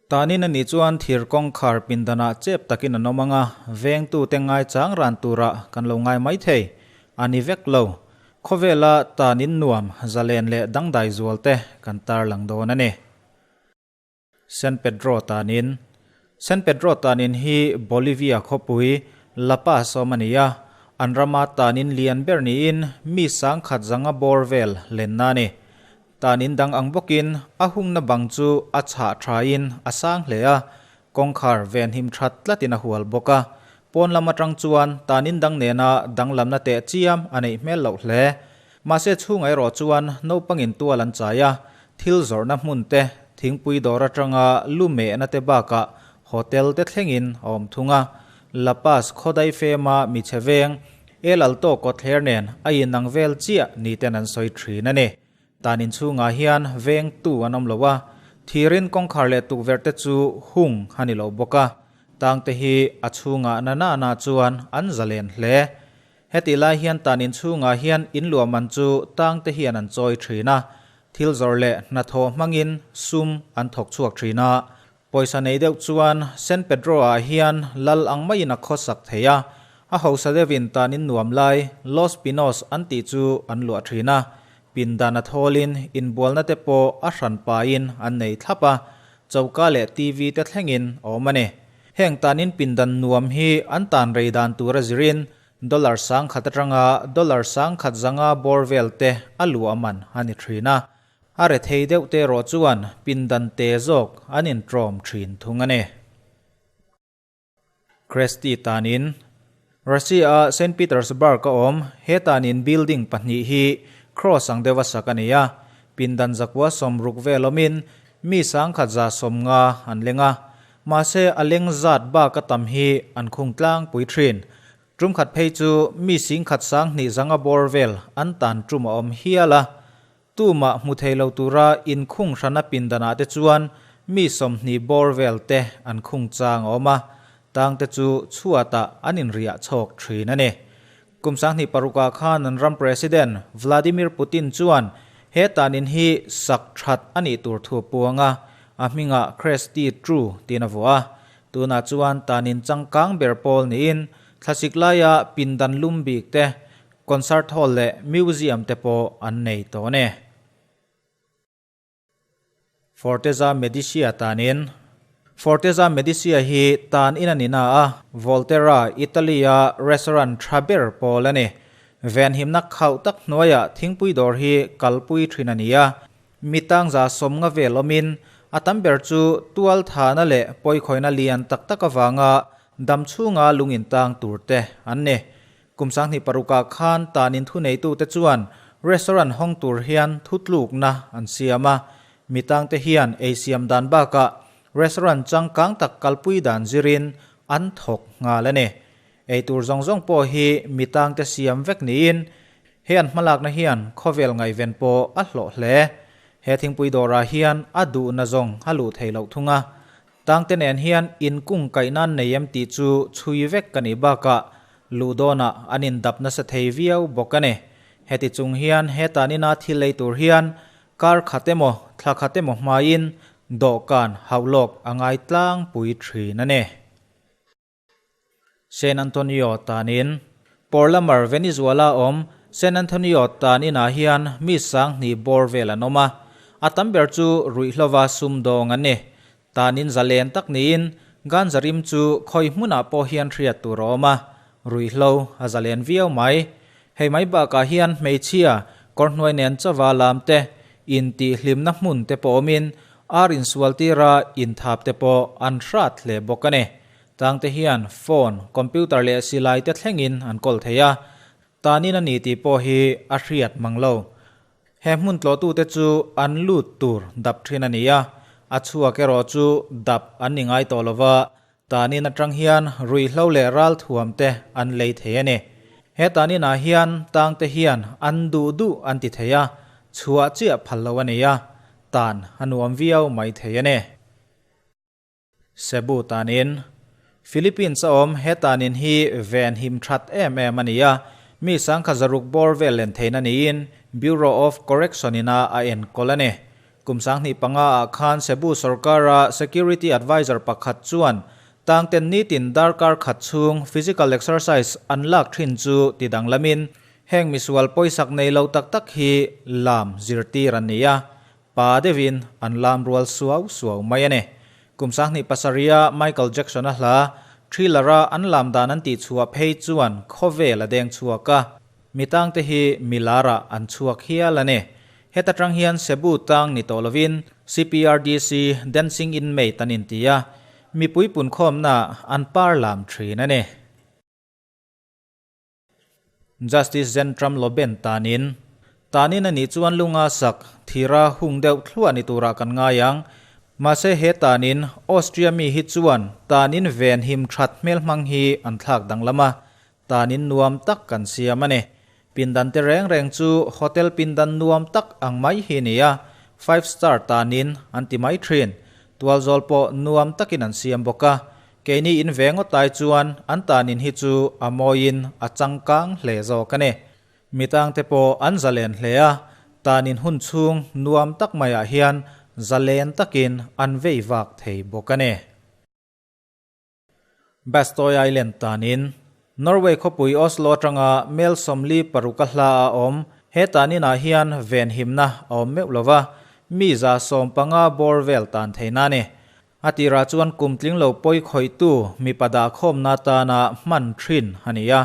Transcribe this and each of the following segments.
Tanin a nih chuan thir kawngkhar pindanah chep takin an awm ang a, vengtute ngaichang ran turah kan lo ngai mai thei. A ni vek lo. Khawvela tanin nuam, zalen leh dangdai zual te kan tarlang dawn a ni. San Pedro tanin San Pedro tanin hi Bolivia khawpui La Paz awm a ni a, an rama tanin lian ber niin mi sangkhat zanga bawr vel lenna a ni. Tan in dang ang bawkin a hungna bang chu a chhah thain a sang hle a, kawngkhar venhim that tlatin a hual bawk a. Pawn lam atang chuan tan in dang nena danglamna teh chiam a neih hmel loh hle. Mahse chhungah erawh chuan naupangin tual an chai a, thil zawrhna hmun te, thingpui dawr atanga lu mehna te bakah hotel te thlengin a awm thung a. La Paz khawdai fema mi chhe veng, El Alto kawtthler nen a inang vel chiah ni ten an sawi thin a ni. Tan inchhungah hian vengtu an awm lo a, thirin kawngkhar leh tukverh te chu hung a ni lo bawk a, tangte hi a chhungah na na na chuan an zalen hle. Hetih lai hian tan inchhungah hian inluahman chu tangte hian an chawi thin a, thil zawrh leh hnathawh hmangin sum an thawk chhuak thin a. Pawisa nei deuh chuan San Pedro-ah hian lal ang maiin a khawsak thei a, a hausa deuhin tanin nuam lai Los Pinos an tih chu an luah thin a, pindan a thawlin inbualna te pawh a hran pahin an nei thlap a, choka leh TV te thlengin a awm a ni. Heng tanin pindan nuam hi an tan rei dan tura zirin dollar 10,000 atanga dollar 1500 bawr vel te a luah man a ni thin a, A rethei deuh te erawh chuan pindan te zawk an intrawm thin thung a ni. Kresti tanin Russia-a Saint Petersburg a awm he tanin building pahnih hi cross ang deuha sak a ni a, pindan zakua 60 vel awmin mi 1150 an leng a, mahse a leng zat bak a tam hi an khung tlangpui thin. Tum khat phei chu mi 12,200 bawr vel an tan tum a awm hial a. Tumah hmu thei lo tura inkhung hrana pindanah te chuan mi 20 bawr vel te an khung chang a awm a, tangte chu chhuatah an inriah chhawk thin a ni. Kum 2006ah khan an ram President Vladimir Putin chuan he tanin hi sak that a nih tur thu a puang a, a hmingah Kresty Tru tiin a vuah a. Tunah chuan tanin changkang ber pawl niin thlasik laia pindan lum bik te Concert hall leh museum te pawh an nei tawh a ni. Forteza Medicia tanin Forteza Medicia hi tan in a ni na a, Volterra, Italy-a restaurant tha ber pawl a ni. Venhimna khauh tak hnuaiah thingpui dawr hi kalpui thin a ni a, mi tangza 50 vel awmin a tam ber chu tual thana leh pawikhawina lian tak tak avanga dam chhunga lung intang tur te an ni. Kum 2006ah khan tanin thuneitute chuan restaurant hawng tur hian thutlukna an siam a, mi tangte hian ei siam dan bakah restaurant changkang tak kalpui dan zirin an thawk nghal a ni. Ei tur zawng zawng pawh hi mi tangte siam vek niin he an hmalakna hian khawvel ngaihven pawh a hlawh hle. He thingpui dawrah hian a duhna zawng a luh thei loh thung a, Tangte nen hian inkung kaih nan nei em tih chu chhui vek ka nih bakah luh dawnah an indap nasa thei viau bawk a ni. Heti chung hian he tanina thil ei tur hian kar khat emaw thla khat emaw hmaiin dawhkan hauhlawk a ngai tlangpui thin a ni. San Antonio tanin Porlamar, Venezuela awm San Antonio tan inah hian mi 2000 bawr vel an awm a, a tam ber chu ruihhlova sumdawng an ni. Tanin zalen tak niin ganja rim chu khawi hmunah pawh hian hriat tur a awm a, ruihhlo a zalen viau mai. Hei mai bakah hian hmeichhia kawrhnuai nen chawa lam te, intihhlimna hmun te pawh awmin ar insual tira inthap te pawh an hrat hle bawk a ni. Tangte hian phone, computer leh silai te thlengin an kawl thei a, tanin a ni tih pawh hi a hriat mang lo. He hmun tlawhtute chu an lut tur dap thin a ni a, a chhuak erawh chu dap an ni ngai tawh lova, tanin atang hian ruihhlo leh ralthuam te an lei thei a ni. He taninah hian tangte hian an duh duh an ti thei a, chhuah chiah phal lo a ni a, tan a nuam viau mai thei a ni. Cebu tanin Philippines a awm he tanin hi ven him that em em a ni a, mi 1600 bawr vel len theihna niin Bureau of Correction ina a enkawl a ni. Kum 2005 ah khan Cebu sorkara security adviser pakhat chuan tangten nitin darkar khat chhung physical exercise an lak thin chu tidanglamin heng misual pawisak nei lo tak tak hi lam zirtir an ni a, pa deuhin an lam rual suau suau mai a ni. Kum 2007 a Michael Jackson-a hla Thriller-a an lam dan an tihchhuah phei chuan khawvel a deng chhuak a. Mi tangte hi milar-ah an chhuak hial a ni. Heta tang hian Cebu tang ni tawh lovin CPRDC Dancing Inmate an inti a, mipui punkhawmna an par lam thin a ni. Justice Zentram Loben tanin, Tanin a nih chuan lunga sak thira hung deuh thluah ni turah kan ngai ang. Mahse he tanin Austria mi hi chuan tanin ven him that hmel hmang hi an thlak danglam a, Tanin nuam tak kan siam a ni. Pindan te reng reng chu hotel pindan nuam tak ang mai hi ni a, five star tanin an ti mai thin. Tualzawl pawh nuam takin an siam bawk a. Keini in ve ngawt lai chuan an tanin hi chu a mawiin a changkang hle zawk a ni. Mitangte pawh an zalen hle a, tanin hun chhung nuam tak maiah hian zalen takin an vei vak thei bawk a ni. Bastoy Island tanin Norway khawpui Oslo atanga mel 46 a hla a awm. He taninah hian venhimna a awm meuh lo va, mi 150 bawr vel tan theihna a ni. A tirah chuan kum tling lo pawi khawihtu mipa dahkhawmna tana hman thin a ni a.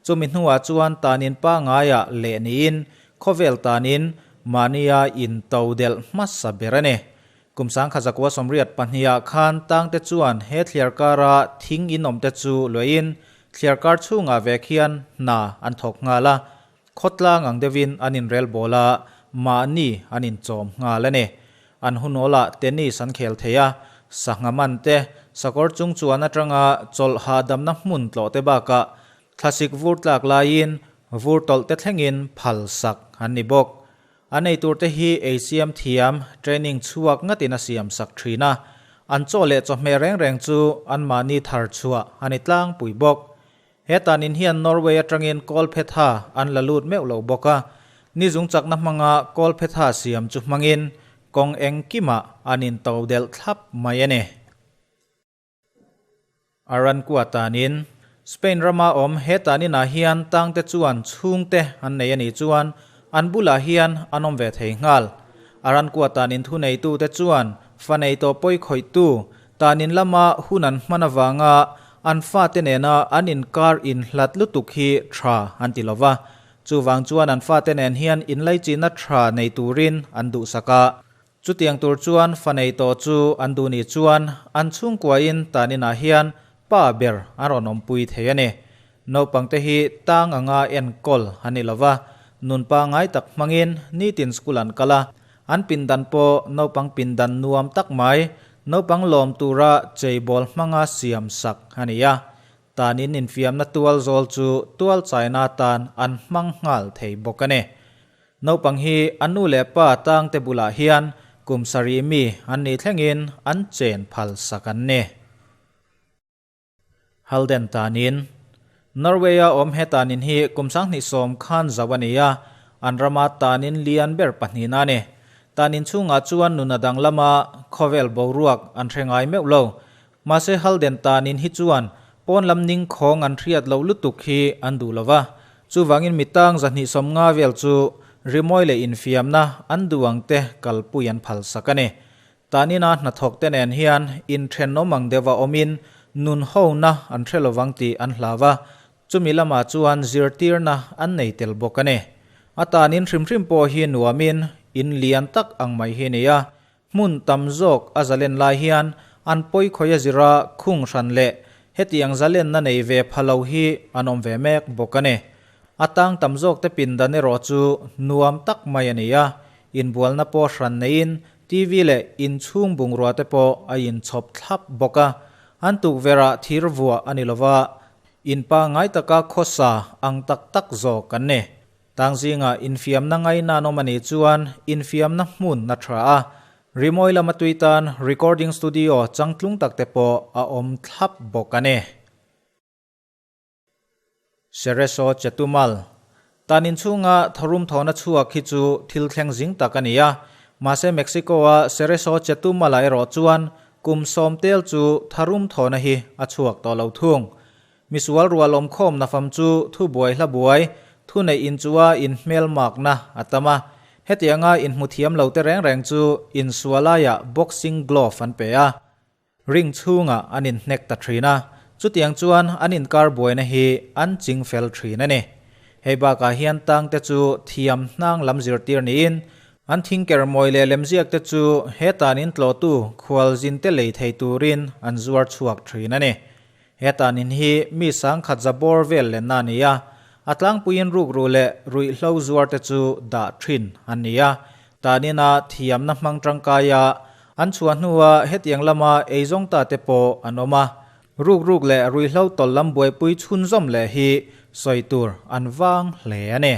Chumi hnuah chuan tanin pangaiah leh niin khawvel tanin mahnia into delh hmasa ber a ni. Kum 1982 ah khan tangte chuan he thliar kara thing in awmte chu luahin thliar kar chhungah vek hian hna an thawk nghal a, khawtlang ang deuhin an inrel bawl a, mahni an inchawm nghal a ni. An hunawlah tennis an khel thei a, sangha man te, sakawr chung chuan atanga chawlh hahdamna hmun tlawh te bakah thlasik vur tlak laiin vur tawlh te thlengin phal sak an ni bawk. A nei turte hi ei siam thiam, training chhuak ngatin a siam sak thin a. An chaw leh chawhmeh reng reng chu anmahni thar chhuah a ni tlangpui bawk. He tanin hian Norway atangin Kawlphetha an la lut meuh lo bawk a. Ni zung chakna hmanga Kawlphetha siam chu hmangin kawng engkimah an into delh thlap mai a ni. Aran kua tanin Spain rama awm he taninah hian tangte chuan chhungte an nei a nih chuan an bulah hian an awm ve thei nghal. Aran kua tanin thuneitute chuan fa nei tawh pawi khawihtu tanin lama hun an hman avanga an fate nena an inkar inhlat lutuk hi tha an ti lova. Chuvang chuan an fate nen hian inlaichinna tha nei turin an duhsak a. Chutiang tur chuan fa nei tawh chu an duh nih chuan an chhungkuain taninah hian pa ber an rawn awmpui thei a ni. Naupangte hi tang anga enkawl an ni lova, nun pangngai tak hmangin nitin school an kal a, an pindan pawh naupang pindan nuam tak mai, naupang lawm tura cheibawl hmanga siam sak a ni a. Tanin infiamna tual zawl chu tual chaina atan an hmang nghal thei bawk a ni. Naupang hi a nu leh pa tangte bulah hian kum sarih mi an nih thlengin an chen phal sak an ni. Halden tanin Norway-a awm he tanin hi kum 2010 khan zauh a ni a, an rama tanin lian ber pahnihna a ni. Tanin chhungah chuan nuna danglama khawvel boruak an hre ngai meuh lo. Mahse Halden tanin hi chuan pawn lam ning khawng an hriat loh lutuk hi an duh lo va. Chuvangin mi tang 250 vel chu rimawi leh infiamna an duh ang te kalpui an phal sak a ni. Tanina hnathawk te nen hian inthenawm ang deuha awmin nun hona an hre lovang tih an hlau a, chumi lamah chuan zirtirna an nei tel bawk a ni. A tanin hrim hrim pawh hi nuamin in lian tak ang mai hi a ni a, Hmun tam zawk a zalen lai hian an pawi khawi a zira khung hran leh hetiang zalenna nei ve pha lo hi an awm ve mek bawk a ni. A tang tam zawk te pindan erawh chu nuam tak mai a ni a, inbualna pawh hran neiin TV leh inchhung bungrua te pawh a inchhawp thlap bawk a. An tukverhah thir vuah a ni lova, in pangngai taka khawsa ang tak tak zawk an ni. Tang zingah infiamna ngaina an awm a nih chuan infiamna hmun a tha a, rimawi lama tui tan recording studio changtlung tak te pawh a awm thlap bawk a ni. Cereso Chetumal Tan inchhunga tharum thawhna chhuak hi chu thil thleng zing tak a ni a, Mahse Mexico-a Cereso Chetumal-ah erawh chuan kum sawm tel chu tharum thawhna hi a chhuak tawh lo thung. Misual rual awmkhawm nafam chu thubuai hla buai, thuneih inchua inhmelmakna a tam a. Hetianga inhmu thiam lo te reng reng chu insualaiah boxing glove an pe a. Ring chhungah an inhnek ta thin a, chutiang chuan an inkar buaina hi an ching fel thin a ni. Hei bakah hian tangte chu thiam hnang lam zirtir niin, an thingker mawi leh lemziak te chu he tanin tlawhtu khualzinte lei thei turin an zuar chhuak thin a ni. He tanin hi mi sangkhat za bawr vel lenna a ni a, a tlangpuiin rukru leh ruihhlo zuarte chu dah thin an ni a. Tanina thiamna hmang tangkaia an chhuah hnua hetiang lama eizawng ta te pawh an awm a, rukruk leh ruihhlo tawlh lam buaipui chhunzawm leh hi sawi tur an vang hle a ni.